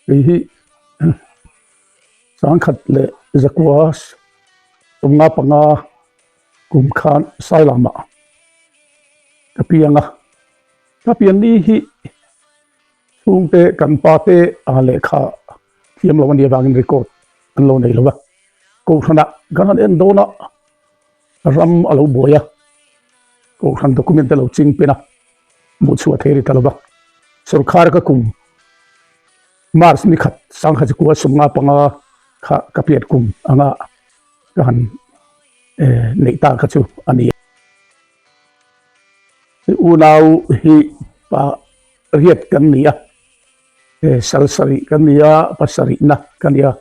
Hei hi sangkhat leh zakua 55 kum khan Sailamah ka piang a, ka pian ni hi chhungte kan pa te a lehkha thiam lo a nih avangin record an lo nei lo va, kohhranah kan han en dawn a, ram a lo buai a, kohhran document te lo ching pen a. Hmuh chhuah thei a ni ta lo va, sorkar ka kum March ni khat sangha chikua 55 kha ka pian kum anga ka han neih ta kha chu a ni. Unau hi pa riat kan ni a, sal sarih kan ni a, pasarihna ka ni a,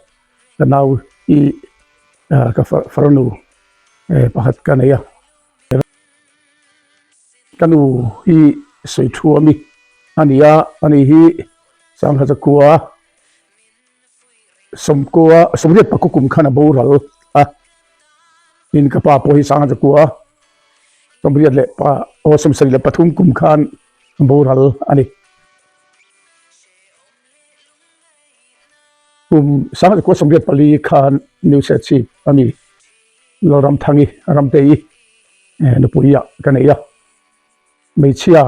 ka nau hi ka farnu pakhat ka nei a. Ka nu hi sawi thu a mi a ni a, ani hi sangha zakua sawmkua sawmriat pakua kum khan a boral a, tin ka pa pawh hi sangha zakua sawmriat leh pa aw sawmsarih leh pathum kum khan a boral a ni. Kum sangha zakua 84 khan New Serchhip a mi. Lalramthangi Ramtei nupuiah ka nei a, hmeichhia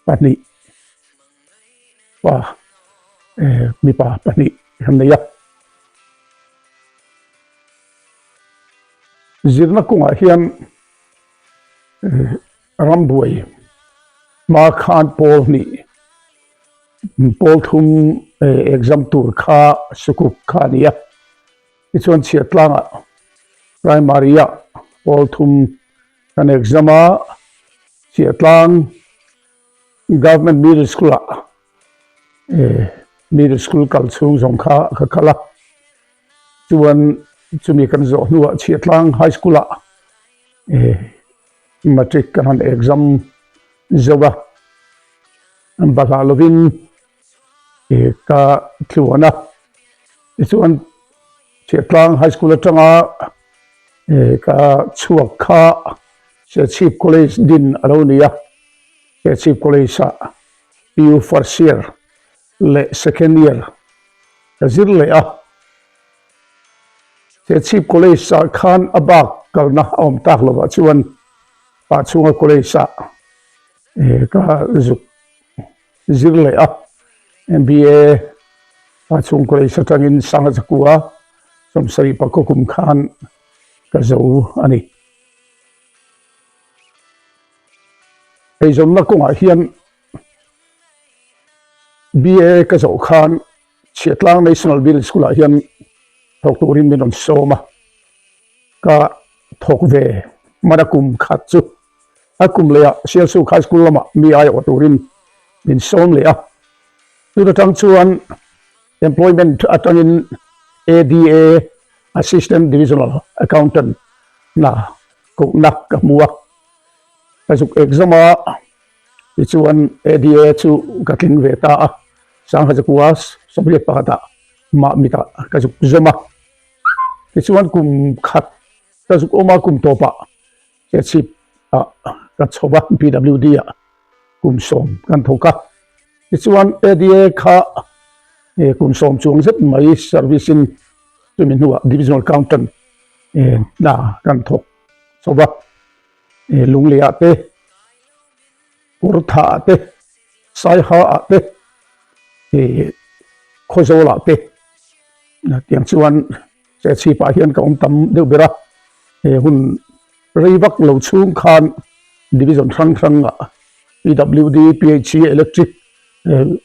pahnih pa mipa pahnih kan nei a. Zirna kawngah hian rambuai hma khan pawl hnih pawl thum exam tur kha sukuk kha a ni a. Tichuan Chhiahtlangah Primary-ah pawl thum kan exam a, Chhiahtlang Government Middle School-ah Middle School kal chhung zawng kha ka kal a. Chuan chumi kan zawh hnuah Chhiahtlang High School-ah Matric kan han exam zo a, bahlah lovin ka tluan a tichuan Chhiahtlang High School atanga ka chhuak kha Serchhip College din a lo ni a, Serchhip College ah PU first year leh second year ka zir leh a, Serchhip College ah khan a bak kalna a awm tak lovah chuan Pahchhunga College ah ka zuk zir leh a, MBA a chhung college atangin Sangha Zakua 70 pakua kum khan ka zo a ni. Eizawnna kawngah hian BA ka zawh khan Chhiatlang National Middle School ah hian thawk turin min rawn sawm a, ka thawk ve hman a kum khat chu. A kum leh ah Sialsuk High School lamah mi aiawh turin min sawm leh a, tun atang chuan employment atangin ADA, Assistant Divisional Accountant, hna kohna ka hmu a, ka zuk exam a, tichuan ADA chu ka tling ve ta a, Sangha Zakua 81 ah mah mitah ka zuk zawm a, tichuan kum khat ka zuk awm a kum tawpah Chhip ah ka chho a, PWD ah kum sawm kan thawk a. Tichuan ADA kha kum sawm chuang zet mai service in chumi hnuah Divisional Accountant hna kan thawk chho va. Lunglei ah te, Kawrtha ah te, Saiha ah te, Khawzawl ah te tiang chuan Chhip ah hian ka awm tam deuh ber a, he hun rei vak lo chhung khan division hrang hrang ah PWD, PHE, Electric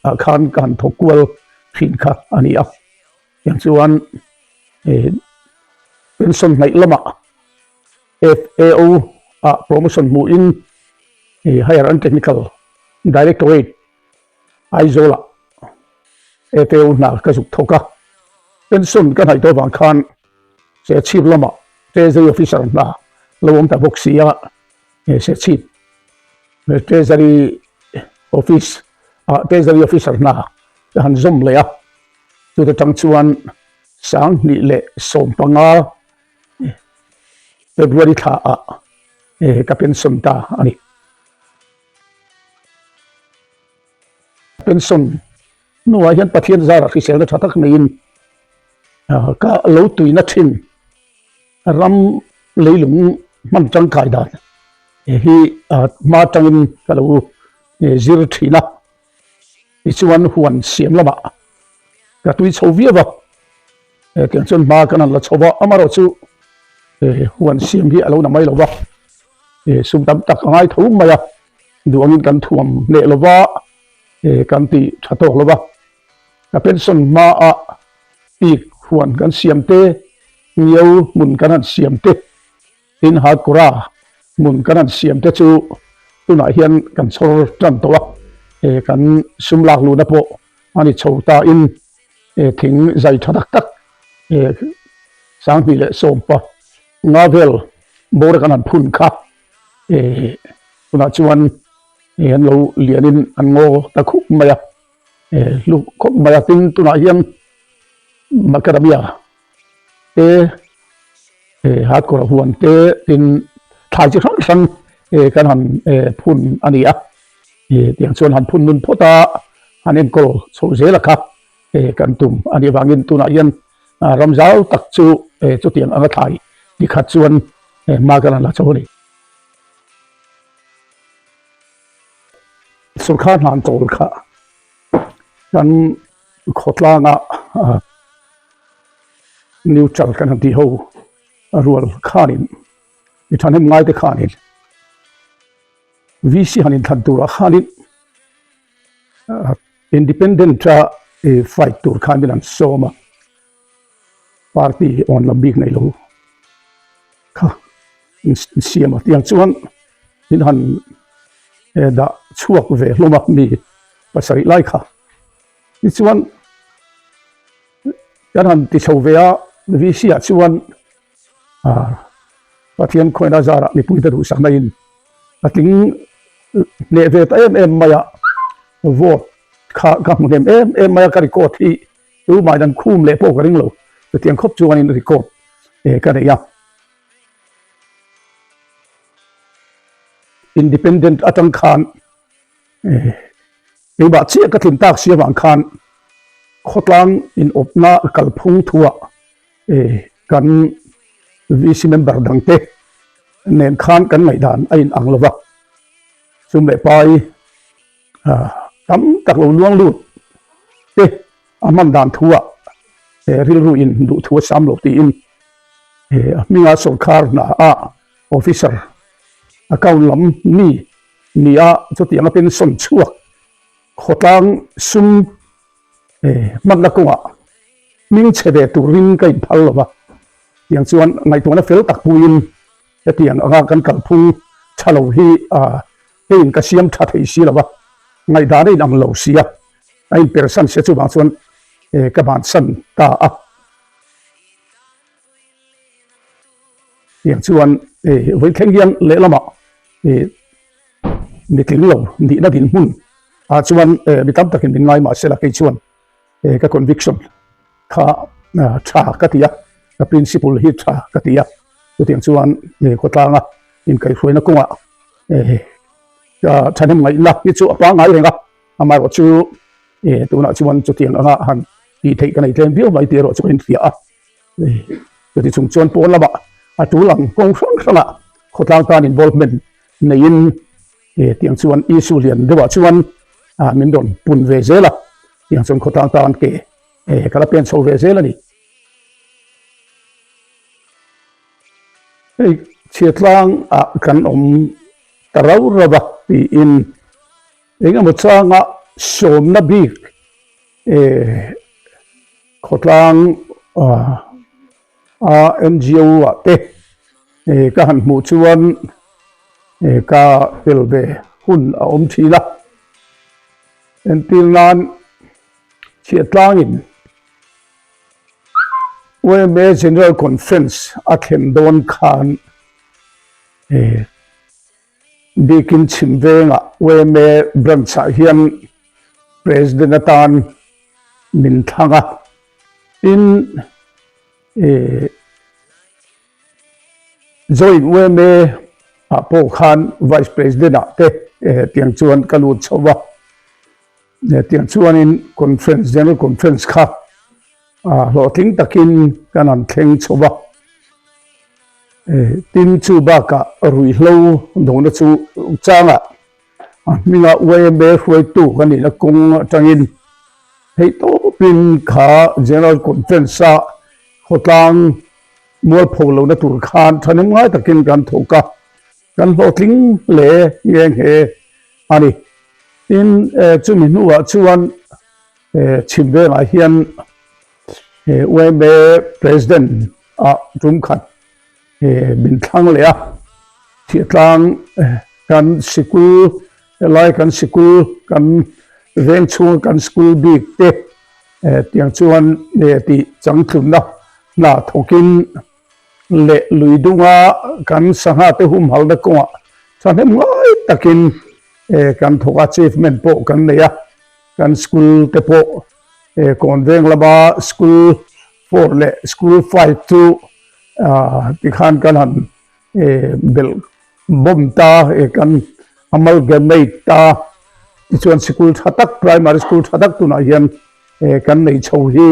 ah khan ka han thawk kual thin kha a ni a. Tiang chuan pension hnaih lamah FAO ah promotion hmuhin Higher and Technical Directorate Aizawlah FAO hna ka zuk thawk a, pension ka hnaih tawh vang khan Serchhip lamah Treasury Officer hna lo awm ta bawk si a, Serchhip Treasury Office ah Treasury Officer hna ka han zawm leh a, chuta tang chuan 2015 February thla ah ka pension ta a ni. Pension. Hnuah hian Pathian zarah hriselna tha tak neiin ka lo tuina thin ram leilung hman tangkai dan hi hma atangin ka lo zir thin a. Tichuan huan siam lamah ka tui chho viau a, tiang chuan hma kan han la chho va, amaherawhchu huan siam hi a lo na mai lo va, sum tam tak a ngai tho mai a, duh angin kan thuam hneh lo va. Kan ti tha tawk lo va, ka pension hmaah pik huan kan siam te, ngiau hmun kan han siam te, tin hardcore hmun kan han siam te chu tunah hian kan chhawr tan tawh a, kan sum lak luhna pawh a ni chho ta in thing zai tha tak tak 2015 vel bawra kan han phun kha tunah chuan Hei an lo lianin an ngaw ta khup mai a, hlu khawp mai a, tin tunah hian macadamia te hardcore huan te tin thlai chi hrang hrang kan han phun a ni a, tiang chuan han phun nun phawt a, han enkawl chho zel a kha kan tum a nih avangin tunah hian ram zau tak chu chutiang anga thlai nikhat chuan hma kan han la chho a ni. Sorkar hnan tawl kha kan khawtlanga neutral kan han tih ho a rual khanin mi thahnem ngaite khanin VC han inthlan turah khanin independent a fight tur khan min an sawm a. Party awn lam bik nei lo kha in siam a tiang chuan min han dah chhuak ve hlawm a mi pasarih lai kha tichuan kan han ti chho ve a VC ah chuan Pathian khawina zarah mipuite duhsakna in a tling hneh ve ta em em mai a vote kha ka hmu hnem em em mai a ka record hi Tumah dan khum leh pawh ka ring lo, chutiang khawp chuanin record ka nei a. Independent atang khan keimah chiah ka tlin tak si avang khan khawtlang inawpna kalphung thuah kan VC member dangte nen khan kan ngaihdan a inang lo va, sum leh pai Tam tak lo luang lut te a hman dan thu ah rilru in duh thu a sam lo tiin a hminga sorkar hna ah officer account lam mi ni a chutiang a pension chhuak khawtlang sum hmanna kawngah hming chhe ve turin ka inphal lo va tiang chuan ngaihtuahna fel tak puiin hetiang anga kan kalphung tha lo hi Keiin ka siam tha thei si lo va, ngaihdan a inang lo si a, a inpersan sia chuvang chuan ka bansan ta a. Tiang chuan vawi thleng hian lehlamah mi tling lo nihna dinhmun ah chuan mi tam takin min ngai mahse la kei chuan ka conviction kha tha ka ti a, ka principle hi tha ka ti a, chutiang chuan khawtlanga inkaihhruaina kawngah thahnem ngaihna hi chu a pangngai reng a, amaherawh chu tunah chuan chutiang anga han tih theih ka nei tlem viau mai tih erawh chu ka inhria a, chuti chung chuan pawn lamah a tul ang kawng hrang hrangah khawtlang tan involvement neiin tiang chuan issue lian deuhah chuan min rawn pun ve zel a, tiang chuan khawtlang tan ke ka la pen chho ve zel a ni. Hei chhiatlang ah kan awm ta rau rau a tiin eng emaw changa sawmna bik khawtlang a NGO ah te ka han hmuh chuan ka tel ve hun a awm thin a, entir nan chhiatlangin Yma General Conference a thlen dawn khan bikin chhim vengah yma branch ah hian President atan min thlang a, tin Joint yma ah pawh khan Vice President ah te tiang chuan ka lut chho a. Tiang chuanin conference, General Conference kha hlawhtling takin kan han thleng chho va. Tin chu bakah ruihhlo dawhna chu changah a hminga YMA hruaitu kan nihna kawng atangin theihtawpin kha General Conference-a khawtlang mualpho lohna tur khan thahnem ngai takin kan thawk a, kan hlawhtling hle nghe nghe a ni. Tin, chumi hnuah chuan chhim vengah hian YMA President ah tum khat min thlang leh a, Thiatlang kan sikul helai kan sikul kan veng chhunga kan school bik te tiang chuan tih changtlunna hna thawkin leh lui dunga kan sangha te humhalna kawngah thahnem ngai takin kan thawk a, achievement pawh kan nei a, kan school te pawh kawn veng lama school 4 leh school 5 chu tikhan kan han belh bawm ta kan amalgamate ta tichuan sikul tha tak primary school tha tak tunah hian kan nei chho hi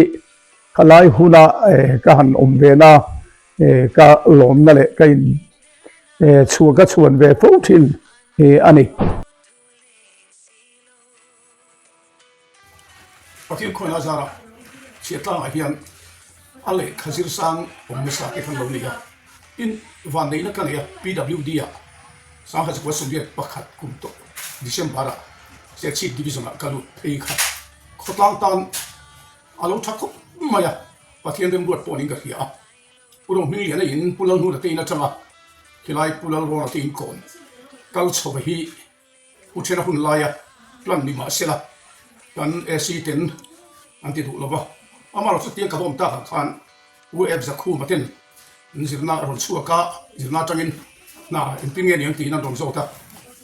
khalai huna ka han awm ve na ka lawmna leh ka in chhuah ka chhuan ve fo thin a ni. Pathian khawihnaa zara chhiatlangah hian a lehkha zir sang awm nasa te khan lo nei a, tin vanneihna ka nei a PWD ah Sangha Zakua Soviet pakhat kum tawh December ah Serchhip Division ah ka lut phei kha khawtlang tan a lo tha khawp mai a, Pathian remruat pawh niin ka hria a, Pu Rohmingliana in Pu Lalhnuna te in atanga khilai Pu Lalrawna te in kawn kal chho hi Pu Thena hun laia plan ni mah sela kan AC ten an ti duh lo va, amaherawh chu tiang ka va awm takah khan U Ep Zakhuma ten an zirna a rawn chhuak a, zirna atangin hna engtin nge niang tiin an rawn zawt a,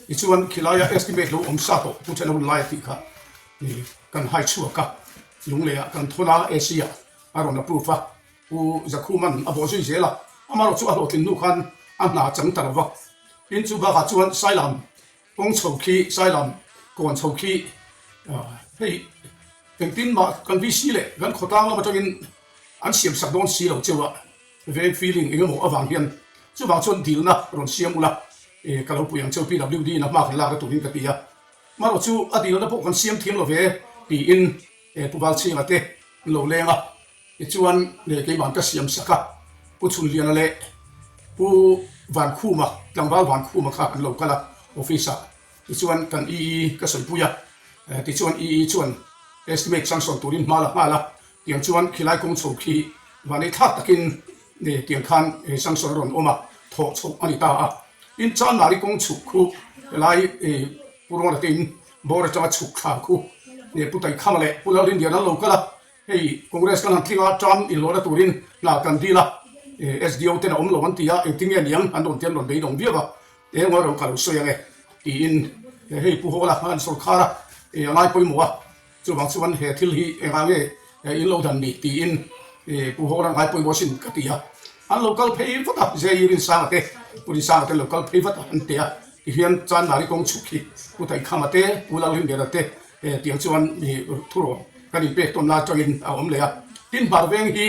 tichuan khilaia estimate lo awm sa tawh Pu Thena hun laia tih kha kan hai chhuak a, Lungleiah kan thawn a, AC ah a rawn approve a, Pu Zakhuman a bawh zui zel a, amaherawh chu a hlawhtlin hnu khan a hna chang ta lo va. Tin chu bakah chuan Sailam kawng chho khi, Sailam kawn chho khi hei engtin mah kan VC leh kan khawtlang lam atangin an siam sak dawn si lo cheu a, veng feeling eng emaw avang hian chuvang chuan dilna rawn siam ula ka lo pui ang cheu PWD in a hma kan lak a turin ka ti a. Amaherawh chu a dilna pawh kan siam thiam lo ve tiin Pu Valchhinga te an lo leng a. Tichuan leh keimah ka siam sak a, Pu Chhunliana leh Pu Vankhuma, tlangval Vankhuma kha an lo kal a office ah. Tichuan kan EE ka sawipui a, tichuan EE chuan estimate sanction turin hma la nghal a, tiang chuan khilai kawng chho khi vanei thlak takin tiang khan sanction a rawn awm a, thawh chhoh a ni ta a. Tin Chanmari kawng chhuk khu helai Pu Rawna te in bawr atanga chhuk thla khu Pu Taikhama leh Pu Lalrinliana an lo kal a, Hei Congress kan han tling a, term inlawhna turin hna kan dil a, SDO ten a awm lo an ti a, engtin nge niang an rawn ti an rawn beidawng viau a, eng rawh ka lo sawi ang e tiin hei Pu Hawla an sawrkhar a, a ngai pawimawh a, chuvang chuan he thil hi engah nge in lo dan ni tiin Pu Hawla ngai pawimawh sin ka ti a, an lo kal phei vat a, JE Rinsanga te Pu Rinsanga te an lo kal phei vat a an ti a, tihian Chanmari kawng chhuk hi Pu Taikhama te Pu Lalrinliana te Tiang chuan thurawn kan inpek tawn lai atangin a awm leh a. Tin, Hmar veng hi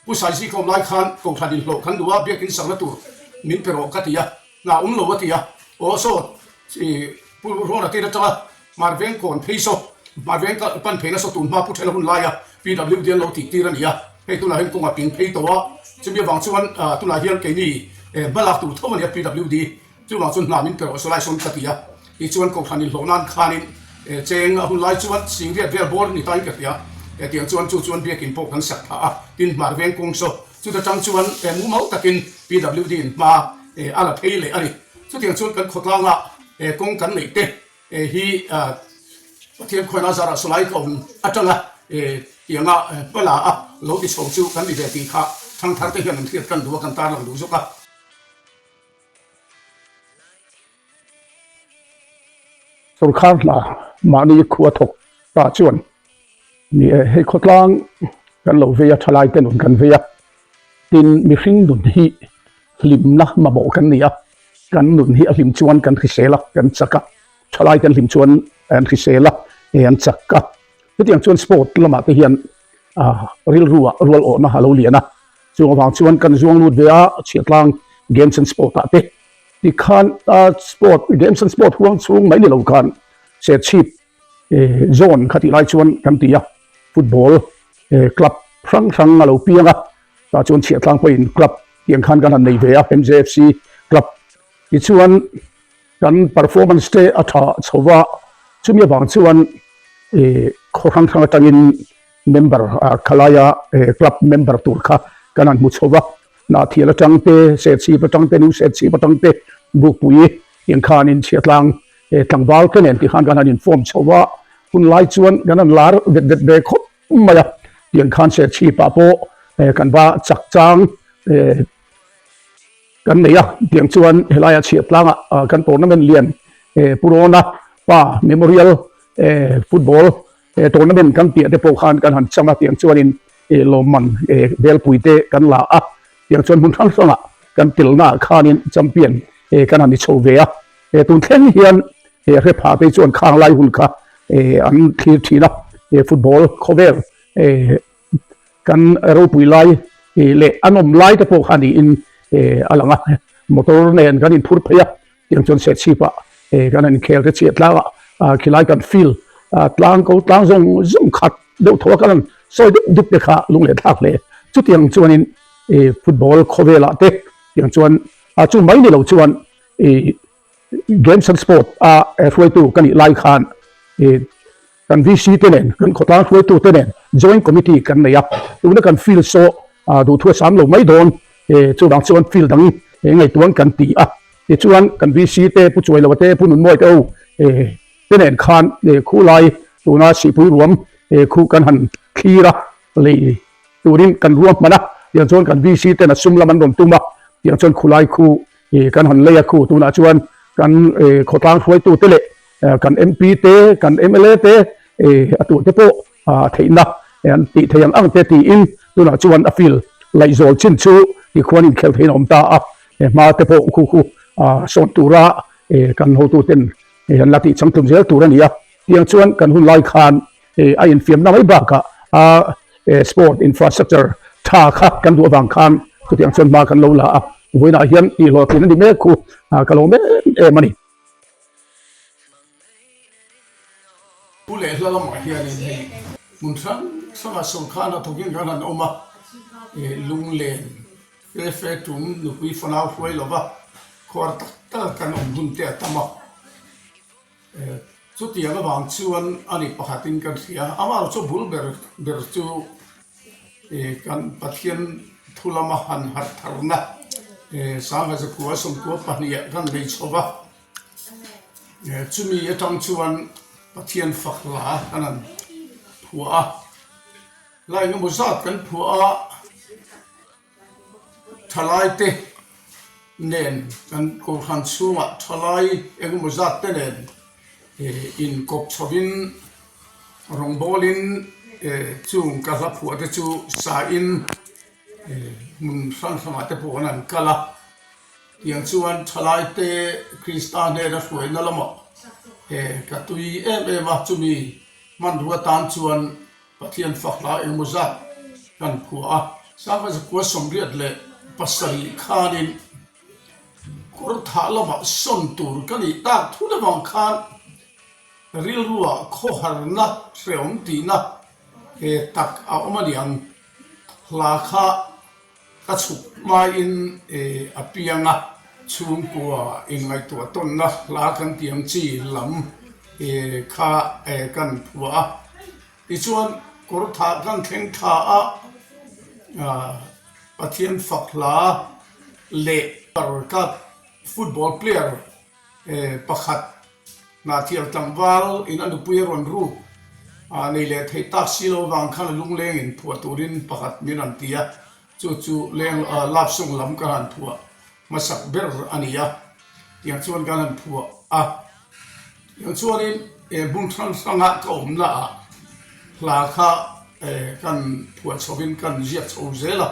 Pu Saizika awm lai khan Kohhran inhlawh kan duh a, biakin sakna tur min pe rawh ka ti a, hna awm lo a ti a. Aw saw Pu Rawna tir atanga Hmar veng kawn phei saw, Hmar veng pan pheina saw tun hma Pu Thena hun laia PWD an lo tih tir a ni a. Hei tunah hian kawng a ping phei tawh a, chumi avang chuan tunah hian keini hmalak tur tho a ni a PWD. Chuvang chuan hna min pe rawh Salai sawn ka ti a, tichuan Kohhran inhlawh nan khanin cheng a hun lai chuan Singriat vel bawr ni tain ka hria, tiang chuan chu chuan biakin pawh kan sak phah a, tin hmar veng kawng saw chuta tang chuan mumal takin PWD in hma a la phei leh a ni. Chutiang chuan kan khawtlanga kawng kan neih te hi Pathian khawihnaa zarah Salai ka awm atanga tianga hma la a lo ti chho chu kan ni ve tih kha thangthar te hian an hriat kan duh a, kan tarlang duh zawk a. Sorkar hna mahni khua thawk ta chuan ni e, hei khawtlang kan lo vei a, thalai te nun kan vei a, tin mihring nun hi hlimna mamawh kan ni a, kan nun hi a hlim chuan kan hrisel a, kan chak a, thalai kan hlim chuan. an hrisel a, an chak a. Chutiang chuan sport lamah te hian rilru ah rual awhna a lo lian a, chung avang chuan kan zuang lut ve a, Chhiahtlang Games and Sport ah te tikhan sport games and sport huang chhung mai ni lo khan Serchhip zone kha tih lai chuan kan ti a, football club hrang hrang a lo piang a, tah chuan Chhiahtlang pawhin club tiang khan kan han nei ve a, MJFC club tichuan Kan performance te a tha chho va, chumi avang chuan khaw hrang hrang atangin member khalaia club member tur kha kan han hmu chho va, Hnahthial atang te, Serchhip atang te, New Serchhip atang te, Bukpui tiang khanin Chhiatlang tlangval te nen tikhan kan han inform chho va, hun lai chuan kan han lar vet vet ve khawp mai a, tiang khan Serchhip ah pawh kan va chak chang. Kan nei a, tiang chuan helaia chhiat tlangah kan tournament lian Purona Pa Memorial Football Tournament kan piah te pawh khan kan han chang a, tiang chuanin lawmman velpui te kan la a, tiang chuan hmun hrang hrangah kan telnaah khanin champion kan han ni chho ve a, tun thleng hian hre pha te chuan khang lai hun kha an thlir thin a, football khawvel Kan ropui lai leh an awm lai te pawh kha niin a lang a, motor nen kan inphur phei a, tiang chuan Serchhip ah kan han inkhel te chiah tlang ah khilai kan field tlang ko tlang zawng zawng khat deuh tho a kan han sawi dup dup te kha lung leh thlak hle. Chutiang chuanin football khawvelah te tiang chuan chu mai ni lo chuan games and sport a hruaitu ka nih lai khan Kan VC te nen, kan khawtlang hruaitu te nen Joint Committee kan nei a, tuna kan field saw duhthu a sam lo mai dawn, chuvang chuan field dang ngaihtuan kan ti a, tichuan kan VC te, Pu Chuailoa te, Pu Nunmawia te ho te nen khan khulai tuna Sihpui ruam khu kan han thlir a, lei turin kan ruahman a, tiang chuan kan VC ten a sum lam an rawn tum a, tiang chuan khulai khu kan han lei a, khu tunah chuan kan khawtlang hruaitu te leh Kan MP te, kan mla te, a tur te pawh theihna an tih thei ang ang te tiin tunah chuan a field laihzawl chin chu tikhuan inkhel theiin a awm ta a, hma te pawh khu khu sawn tura kan hotuten an la tih changtlum zel tur a ni a. Tiang chuan kan hun lai khan a infiamna mai bakah a sport infrastructure tha kha kan duh avang khan chutiang chuan hma kan lo la a, vawiinah hian tihhlawhtlin a ni mek khu ka lo em em a ni. Pu leh hla lamah hianin hei hmun hrang hrangah sawrkhan a thawkin kan han awm a, lunglen fe fe tum nupui fanau hruai lova khuar tak tak kan awm hun te a tam a, chutiang avang chuan a ni pakhatin kan hria, amah chu bul ber ber chu Kan Pathian thu lama han harh tharna Sangha zakua sawmkua pahniha kan nei chho va, chumi atang chuan Pathian fak hla kan han phuah a, hla engemaw zat kan phuah a, Thalaite nen kan kohhran chhungah thalai engemaw zat te nen inkawp chhovin rawngbawlin chung ka hla phuah te chu sain hmun hrang hrangah te pawh an han kal a, tiang chuan thalaite Krista hnena hruaina lamah ka tui em em a, chumi hmanrua tan chuan Pathian fak hla engmaw zat kan phuah a. Sangha zakua 87 khanin kawr thah lamah sawn tur ka nih tak thut avang khan rilruah khawharna hrehawm tihna he tak a awm a niang. Hla kha ka chhuk hmain a piang a, chhungkua inngaihtuah tawnna hla kan tih ang chi lam kha kan phuah a. Tichuan kawr thah kan thleng thla a, Pathian fak hla leh ka football player pakhat Hnahthial tlangval in a nupui a rawn ruk a, nei leh theih tak si lo vang khan a lungleng in phuah turin pakhat min rawn ti a, chu chu leng love song lam ka han phuah hmasak ber a ni a, tiang chuan kan han phuah a. Tiang chuanin hmun hrang hranga ka awmna ah hla kha kan phuah chhovin kan ziak chho zel a,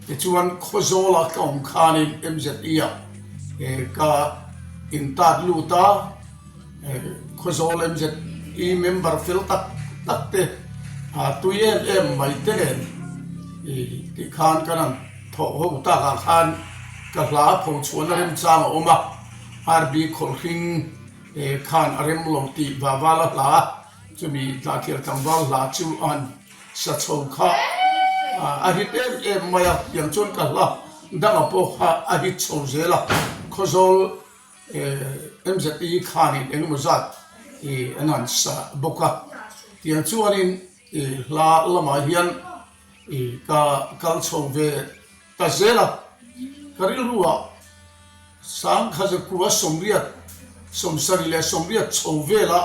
tichuan Khawzawla ka awm khanin MZE ah ka intat lut a, Khawzawl MZE member fel tak tak te tui em em mai te nen tih khan kan han thawh ho takah khan ka hla pho chhuahna remchang a awm a, RB Khawlhring khan a rem lo tih Vavala hla chumi Tlahthial tlangval hla chu a han sa chho kha a hit em em mai a, tiang chuan ka hla danga pawh kha a hit chho zel a, Khawzawl MZE khanin engemaw zat an han sa bawk a, tiang chuanin hla lamah hian ka kal chho ve ta zel a, ka rilruah Sangkhazakua 80, 70 chho vela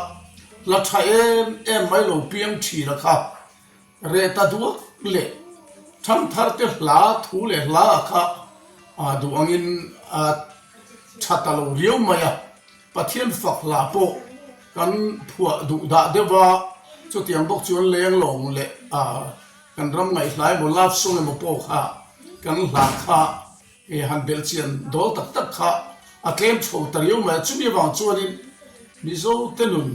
hla tha em em mai lo piang thin a kha. Reh ta duak leh Thangthar te hla thu leh hla ah kha duh angin a tha ta lo riau mai a, Pathian fak hla pawh kan phuah duh dah deuh a, chutiang bawk chuan lenglawng leh kan ram ngaihhla emaw love song emaw pawh kha kan hla kha han belhchian dawl tak tak kha a tlem chho ta riau mai a, chumi avang chuanin Mizo te nun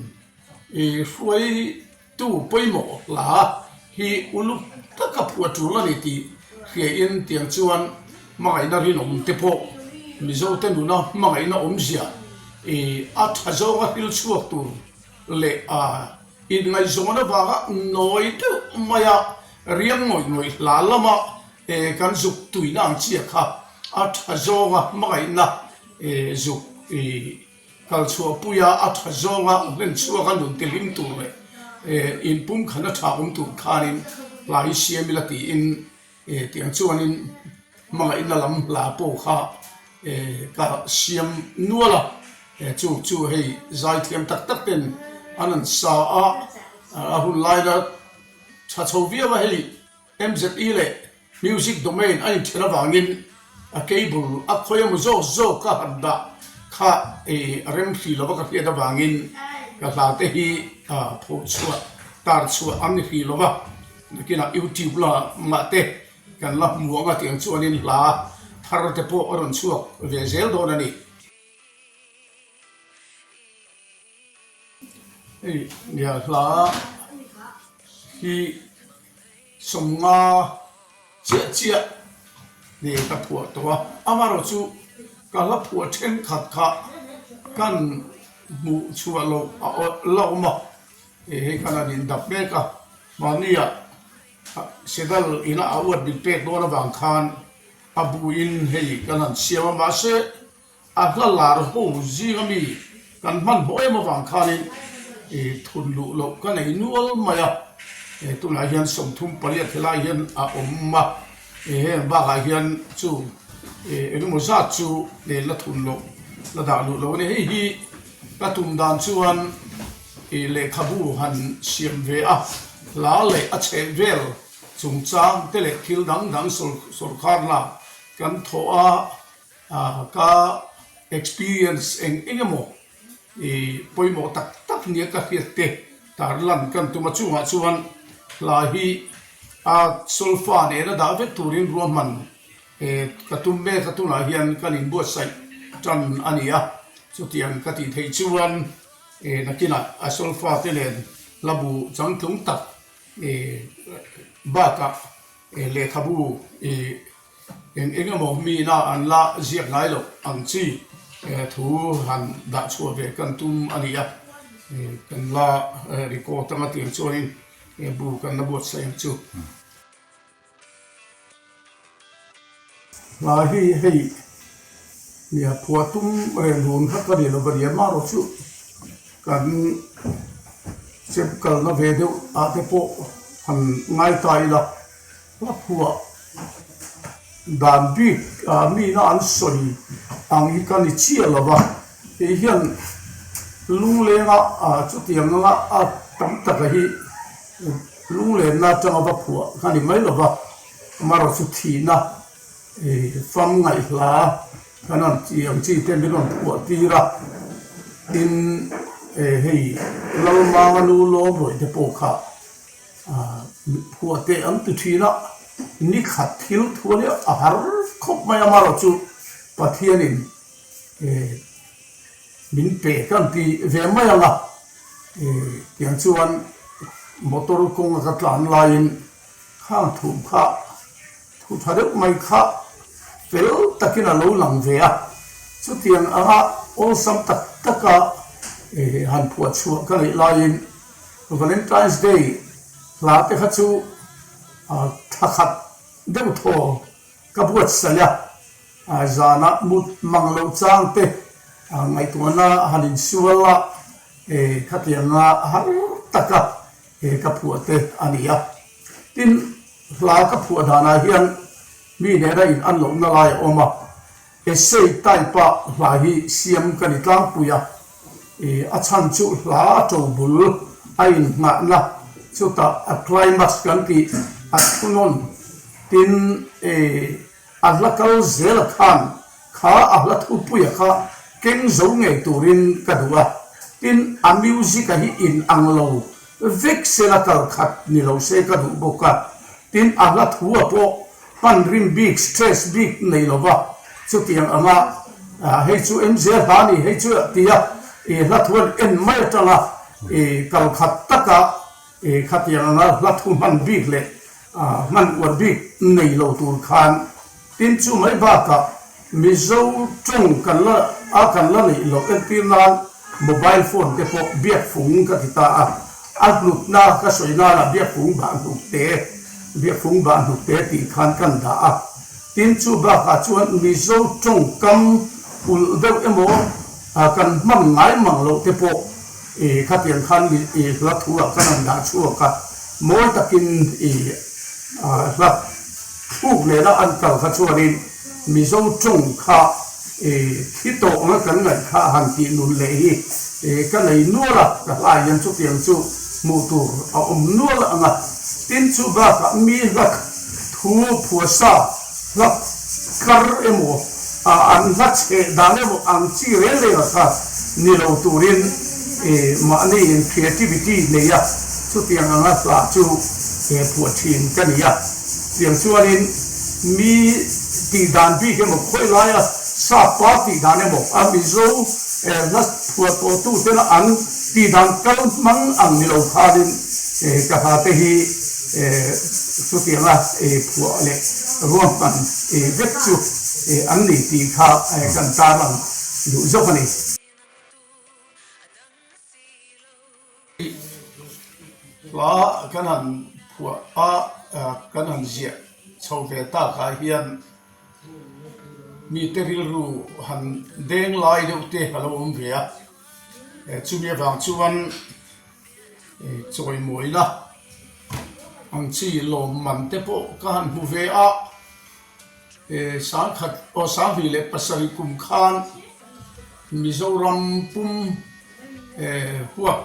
hruai Tu pawimawh hla hi uluk taka phuah tul a ni tih hriain tiang chuan hmangaihna rinawm te pawh Mizote nuna hmangaihna awmzia i a tha zawnga hril chhuak tur leh a inngaihzawn avanga nawi deuh maia riang ngawih ngawih hla lama kan zuk tuina ang chiah kha a tha zawnga hmangaihna zuk i Kal chhuahpuia a tha zawnga hlen chhuaka nun ti hlim tur leh inpumkhan a tha awm tur khanin hla hi siam ila tiin tiang chuanin hmangaihna lam hla pawh kha ka siam nual a, chu chu hei zaithiam tak tak ten an an sa a, a hun laila tha chho viau a hei. MZE leh Music Domain a inthen avangin a cable a khawi emaw zawk zawk ka han dah kha a rem hri lova ka hriat avangin ka hla te hi phoh chhuah tar chhuah an ni hri lova nakinah YouTube lamah te kan la hmu ang a tiang chuanin hla thar te pawh a rawn chhuak ve zel dawn a ni. Hei nia hla hi. 50 chiah chiah nen ka phuah tawh a, amaherawh chu ka hla phuah thenkhat kha kan hmuh chhuah loh a la awm a, hei khan an indap mek a, mahnia Sedal ina a uat min pek dawn avang khan a buin hei kan han siam a, mahse A hla lar ho zinga mi kan hmanhmawh em avang khanin thun luh loh ka nei nual mai a, tunah hian 38 helai hian a awm a, heng bakah hian chu engemaw zat chu la thun loh la dah luh loh a ni. Hei hi ka tum dan chuan lehkhabu han siam ve a, hla leh a chheh vel chungchang te leh thil dang dang sawrkharna kan thawh a, Ka experience eng eng emaw i pawimawh tak tak nia ka hriat te tarlan kan tum a chungah chuan hla hi a solfa nena dah vek turin ruahman ka tum mek a tunah hian kan inbuatsaih tan a ni a chutiang ka tih theih chuan nakinah a solfa te nen hla bu changtlung tak bakah lehkhabu i Eng eng emaw mina an la ziak ngai loh ang chi thu han dah chhuah ve kan tum a ni a, kan la record anga tiang chuanin bu kan la buatsaih ang chu. Hla hi hei nia phuah tum reng run kha ka ni lo va nia marawh chu kan chep kalna ve deuh ah te pawh han ngai ta ila. Hla phuah dan bik mina an sawi ang hi ka ni chiah lo va, kei hian lunglenga chutiang anga a tam taka hi lunglenna atanga va phuah ka ni mai lo va, amaherawhchu chu thihna fam ngaihhla kan rawn tih ang chi te min rawn phuah tir a, tin hei Lalmanga nu lawm rawih te pawh kha Phuah teh an ti thin a, ni khat thil thu a nia, a har khawp mai a, amaherawh chu Pathianin min pe kan ti ve mai ang a. Tiang chuan motor kawnga ka tlan laiin khang thu kha thu tha deuh mai kha fel takin a lo lang ve a, chutiang anga awlsam tak taka han phuah chhuah ka neih laiin Valentine's Day hla te kha chu thla khat deuh thaw ka buatsaih a, zanah mut mang loh chang te ngaihtuahna han insual a, khatianga har taka ka phuah te a ni a. Tin, hla ka phuah danah hian mi nena in an lohna lai a awm a, essay type-a hla hi siam ka ni tlangpui a, a chhan chu hla a to bul a innghahna chutah a climax kan tih a thunawn tin A hla kal zel a khan kha a hla thupuia kha keng zo ngei turin ka duh a, tin a music a hi in ang lo vek sela kal khat ni lo se ka duh bawk a, tin a hla thu a pawh hman rim bik stress bik nei lo va, chutiang anga hei chu MJ hla ni hei chu tia i hla thu an en mai atanga i kal khat taka i khatiang anga hla thu hman bik leh Hman uar bik nei lo tur khan tin chu mai bakah Mizo tawng kan la a kan la neih loh entir nan mobile phone te pawh biakfung ka ti ta a, a hlutna ka sawi nanah biakfung bah hnuk te biakfung bah hnuk te tih khan kan dah a, tin chu bakah chuan Mizo tawngkam ulh deuh emaw kan hman ngai mang loh te pawh I khatiang khan i hla thu ah khan an dah chhuak a, mawi takin i hla thluk nena an kal kha chuanin Mizo tawng kha i thi tawh anga kan ngaih kha han tih nun leh hi ka nei nual a, ka hla hian chutiang chu hmuh tur a awm nual ang a. Tin chu bakah mi hla thu phuasa Hla kar emaw, an hla chheh dan emaw ang chi reng reng a kha ni lo turin mahni in creativity nei a, chutiang anga hla chu phuah thin ka ni a. Tiang chuanin mi tih dan bik emaw khawi laia sap pa tih dan emaw a Mizo hla phuah tawh tu tena an tih dan kal hmang ang ni lo khanin ka hla te hi Chutianga phuah leh ruahman vek chu an ni tih kha kan tarlang duh zawk a ni. Hla kan han phuah a, kan han ziah chho ve takah hian mite rilru han deng lai deuh te a lo awm ve a, chumi avang chuan Chawimawina ang chi lawmman te pawh ka han hmu ve a, sangkhat aw 2007 kum khan Mizoram pum huap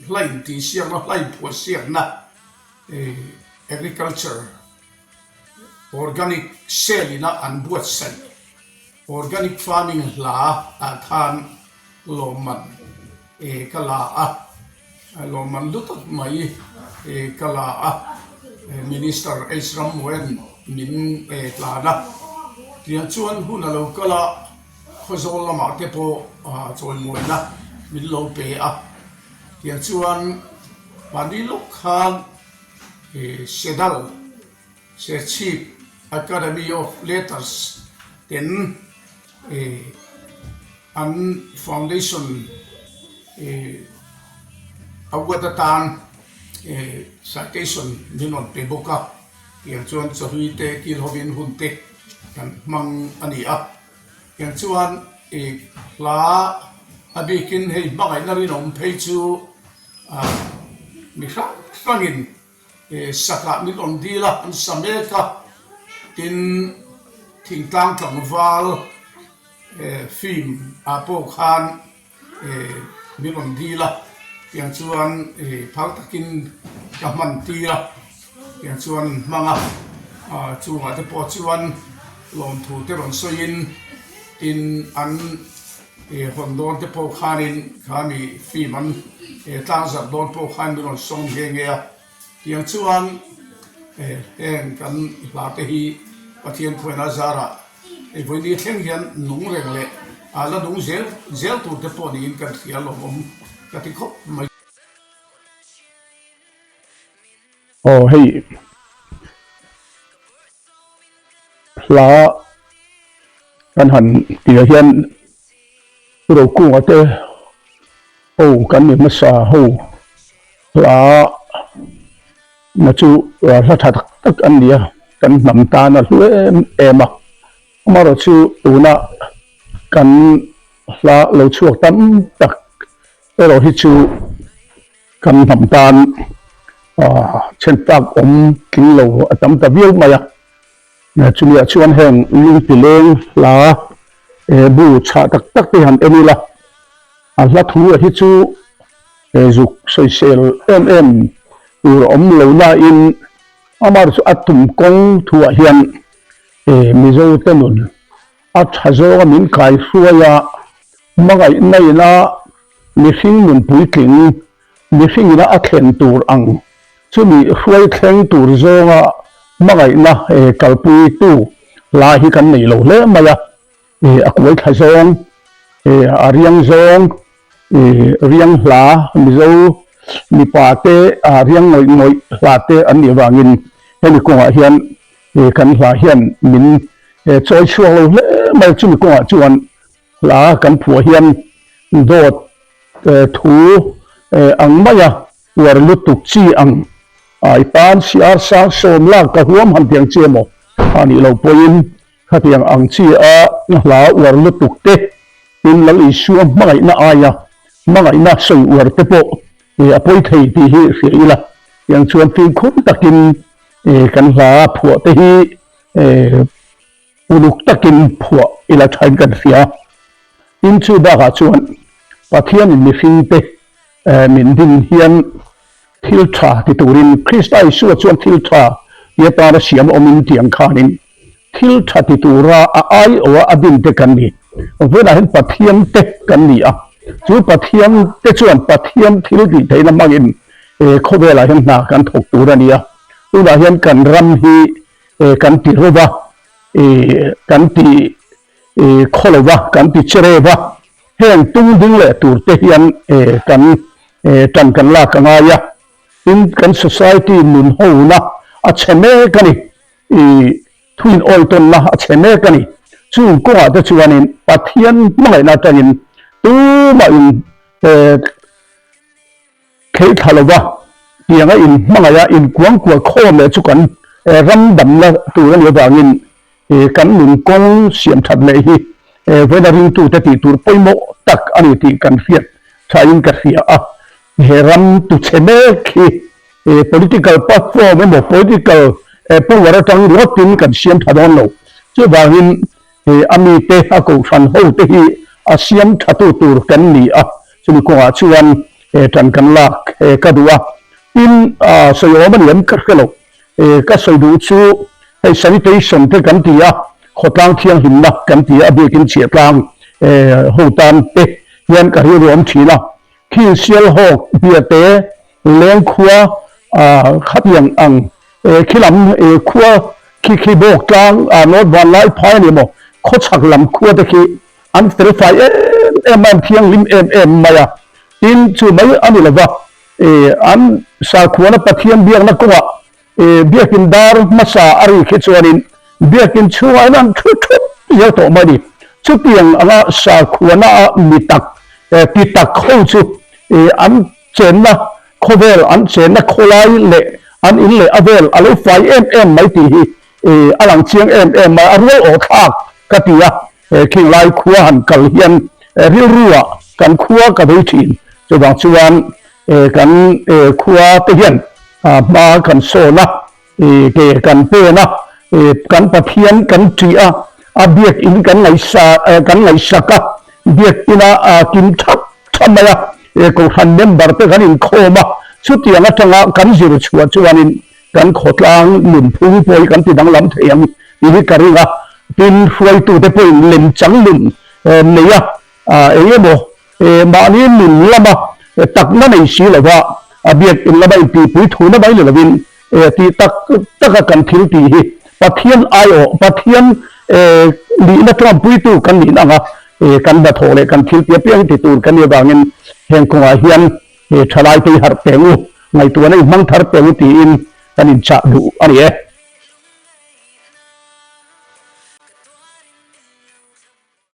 hla intihsiakna hla inphuahsiakna Agriculture Organic Cell ina an buatsaih Organic Farming hla ah khan lawmman ka la a, lawmman lu tak mai ka la a, Minister H Rammohan min tlan a, tiang chuan hun a lo kal a, Khawzawl lamah te pawh chawimawina min lo pe a, tiang chuan mahni lawk khan Sedal Serchhip Academy of Letters ten an foundation award atan citation min rawn pe bawk a, tiang chuan chawhlui te kil hovin hun te kan hmang a ni a, tiang chuan hla a bikin hei hmangaihna rinawm phei chu mi hrang hrangin Sakah min rawn dil a, an sa mek a, tin thingtlang tlangval film ah pawh khan min rawn dil a, tiang chuan phal takin ka hman tir a, tiang chuan an hmang a, chungah te pawh chuan lawmthu te rawn sawiin tin an hawn dawn te pawh khanin khami film an tlang zarh dawn pawh khan min rawn sawm nghe nghe a, tiang chuan heng kan hla te hi Pathian khuaina zarah hei vawini thleng hian nung reng leh a la nung zel zel tur te pawh niin kan hria lawmawm ka ti khawp mai. Aw hei hla kan han tih ah hian Rokunga te ho kan ni hmasa ho hla na chu hla tha tak tak an ni a kan hnam tan a hlu em em a amaherawhchu tuna kan hla lo chhuak tam tak erawh hi chu. Kan hnam tan chhen tak awm tling lo a tam ta viau mai a, chumiah chuan heng lungti leng hla bu chhah tak tak te han en ila, a hla thu a hi chu zuk sawisel em em tur a awm lo nain amah chu a tum kawng thuah hian Mizo te nun a tha zawnga min kaihruai a, hmangaihna ina Mihring nun puitling, mihring ina a thlen tur ang chumi hruai thleng tur zawnga hmangaihna kalpuitu hla hi kan nei lo hle mai a, a kuai thla zawng, a riang zawng, riang hla, Mizo mipa te riang ngawih ngawih hla te an nih avangin hemi kawngah hian kan hla hian min chawi chhuak lo hle mai a, chumi kawngah chuan Hla kan phuah hian dawt thu ang maia uar lutuk chi ang ai tan siar sang sawm lak ka huam han tiang chi emaw a nih loh pawhin khatiang ang chi a hla uar lutuk te tin Lal Isua hmangaihna aia hmangaihna sawi uar te pawh a pawi thei tih hi hria ila tiang chuan fimkhur takin kan hla phuah te hi Uluk takin phuah ila thain kan hria. Tin chu bakah chuan Pathianin mihringte min din hian thil tha ti turin Krista Isua chuan thil tha ti atana siam awmin tiang khanin thil tha ti tura a aiawha a dinte kan ni. Vawiinah hian Pathian te kan ni a, chu Pathian te chuan Pathian thil tih theihna hmangin khawvelah hian hna kan thawk tur a ni a. Tunah hian kan ram hi kan ti ro va, kan ti khaw lo va, kan ti che reu va, heng tung ding leh tur te hian kan tan kan lak a ngai a, tin kan society nun hona a chhe mek a ni, thuin awi tawnna a chhe mek a ni, chung kawngah te chuanin Pathian hmangaihna atangin tumah in Theih thla lova tianga in hmangaih a in kuangkuah khawm leh chu kan ram damna tur a nih avangin kan nun kawng siam that leh hi vawiina ringtute tih tur pawimawh tak a ni tih kan hriat thain ka hria a. He ram tu chhe mek hi political platform emaw political power atang ringawtin kan siam tha dawn lo. Chuvangin He a mite, a kohhran hote hi a siam thatu tur kan ni a, chumi kawngah chuan tan kan lak ka duh a. Tin, sawi awm a ni em ka hre lo. Ka sawi duh chu hei sanitation te kan ti a, khawtlang thianghlimna kan ti a, a biakin chhiahtlang ho tan te hian ka rilru awm thin a. Khi Sialhawk biate Lengkhua khatiang ang khi lam khua khi khi bawk tlang North Vanlai phai a ni maw khawchhak lam khua te khi an felfai em em a an thianghlim em em mai a tin chu mai a ni lova an sakhuana Pathian biakna kawngah Biakin dar hmasa a ri khi chuanin biakin chhungah hian an thu thup zel tawh mai a ni. Chutiang anga sakhuana a mi tak ti tak ho chu an chenna khawvel, an chenna khawlai leh an in leh a vel a lo fai em em mai tih hi a lang chiang em em mai a, rual awh thlak ka ti a. Khing lai khua han kal hian rilruah kan khua ka vei thin. Chuvang chuan Kan khua te hian hma kan sawn a, ke kan pen a, kan Pathian kan ṭih a, a biakinn kan kan ngaihsak a, biakinn a kim thap thap mai a, kohhran member te kan inkhawm a, chutiang atanga kan zir chhuah chuanin kan khawtlang nunphung pawh hi kan ti danglam thei ang tih hi ka ring a, tin hruaitute pawhin lemchang nun nei a, eng emaw Mahni nun lama takna nei si lova a biakinn lama intihpui thuna mai ni lovin tih tak taka kan thil tih hi Pathian aiawh, Pathian nihna tlawmpuitu kan nih ang a, kan hnathawh leh kan thil tih apiang ti tur kan nih avangin heng kawngah hian thalaite i harh teng u, ngaihtuahna i hmang thar teng u tiin. Kan inchah duh a ni e.